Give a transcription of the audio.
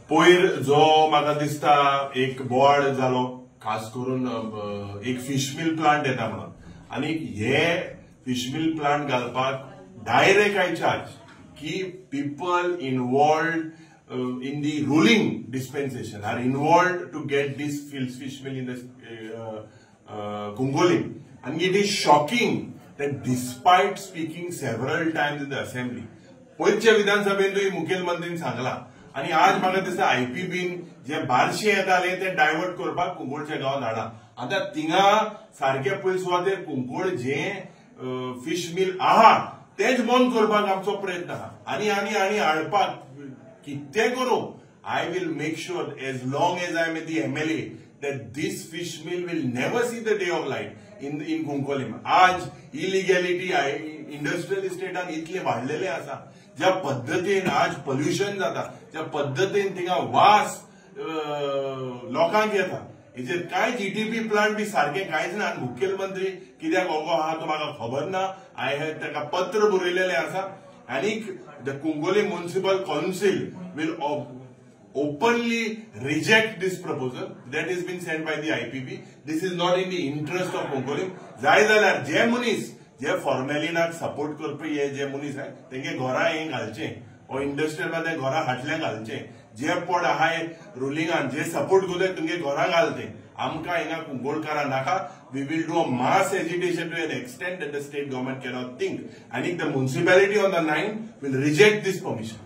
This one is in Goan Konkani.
पयर जो म्हाका दिसता एक बोवाळ जालो, खास करून एक फिश मिल प्लांट येता म्हणून, आनी हे फिश मिल प्लांट घालपाक डायरेक्ट I charge की people involved in the ruling dispensation are involved to get this fish mill in the Cuncolim. And it is shocking that despite speaking several times in the assembly, पयरच्या विधानसभेंतूय मुखेलमंत्रीन सांगला आनी आज म्हाका दिसता आयपीबीन जे बारशे येताले ते डायवर्ट करपाक कुंकोळच्या गांवांत हाडा. आतां थिंगा सारके पयले सुवातेर कुंकोळ जे फिश मिल आहा तेच बंद करपाक आमचो प्रयत्न आहा आनी आनी आनी हाडपाक कितें करूं. I will make sure as long as I am the MLA that this fish mill will never see the day of light in Cuncolim. आज इलिगॅलिटी इंडस्ट्रियल इस्टेटान इतले वाडलेले आसा, ज्या पद्दतीन आज पोल्युशन जाता, ज्या पद्दतीन थिंगा वास लोकांक येता, हेचेर कांय जीटीपी प्लांट बी सारकें कांयच ना. आनी मुखेलमंत्री कित्याक ओगो आहा तो म्हाका खबर ना. I have ताका पत्र बरयलेलें आसा आनी the Cuncolim municipal council will openly reject this proposal that has been sent by the IPB. This is not in the interest of Cuncolim. जाय जाल्यार जे मनीस जे फॉर्मेलिनाक सपोर्ट करपी हे जे मनीस आहाय तेंगे घरा हें घालचें, हो इंडस्ट्रियल मध्ये घरा हाटल्यां घालचें, जे पोड आहाय रुलिंगान जे सपोर्ट करताय तुमगे घरा घालचें. आमकां हिंगा कुंकोळकारां नाका. We will do a mass agitation to an extent that the state government cannot think. आनी the municipality on the 9 will reject this permission.